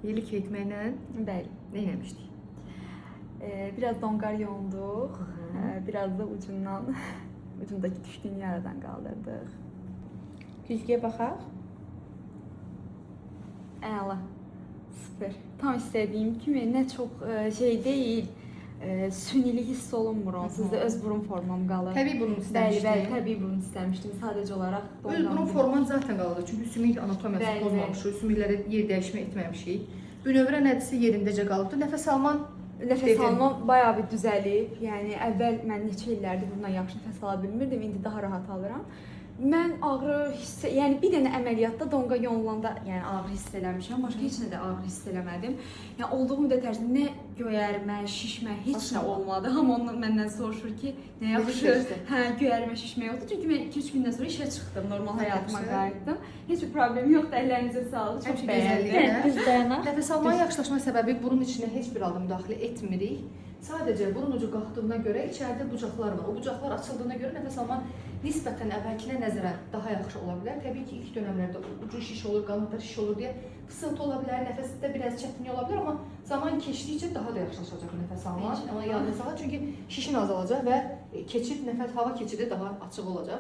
Yelik etməklə Bəli. nə etmişdik? Biraz donqar yonduq. Biraz da ucundan ucundakı düşdüyünü aradan qaldırdıq. Güzgüyə baxaq. Əla. Süper. Tam istədiyim kimi nə çox şey deyil, sünilik hiss olunmur onsuz da öz burun formam qalır. Təbii burun Bəli, istəmişdin. bəli, təbii burun istəmişdim. Sadəcə olaraq Öz burun forman zaten qaldı. Çünki sümük anatomiyası Bəli, pozmamışıq, sümüklərə yer dəyişmə etməmişik. Bünövrə nədirsə yerindəcə qalıbdı. Nəfəs alman Nəfəs Dedin. almam bayağı bir düzəlib. Yəni əvvəl mən neçə illərdir bundan yaxşı nəfəs ala bilmirdim, indi daha rahat alıram. Mən ağrı hiss, yəni bir dənə əməliyyatda donqa yonulanda, yəni ağrı hiss eləmişəm, başqa heç nə də ağrı hiss eləmədim. Yəni olduğu müddət ərzində nə göyərmə, şişmə, heç nə Maşallah. olmadı. Hamı ondan məndən soruşur ki, nə Necə yaxşı, keçdi? hə, göyərmə, şişmə yoxdur. Çünki mən 2-3 gündən sonra işə çıxdım, normal Nə həyatıma yaxşı. qayıtdım. Heç bir problem yoxdur. Əllərinizə sağlıq. Çox Həmişə bəyəndim. gözəllik. Bəli, düz dayanaq. Nəfəs almanın yaxşılaşma səbəbi burun içinə heç bir halda müdaxilə etmirik. Sadəcə burun ucu qalxdığına görə içəridə bucaqlar var. O bucaqlar açıldığına görə nəfəs alma nisbətən əvvəlkinə nəzərən daha yaxşı ola bilər. Təbii ki, ilk dövrlərdə ucu şiş olur, qanadlar şiş olur deyə fısıltı ola bilər, nəfəsdə biraz çətinlik ola bilər, amma zaman keçdikcə daha da yaxşılaşacaq nəfəs alma. İnşallah. Ona yadda saxla, çünki şişin azalacaq və keçid, nəfəs hava keçidi daha açıq olacaq.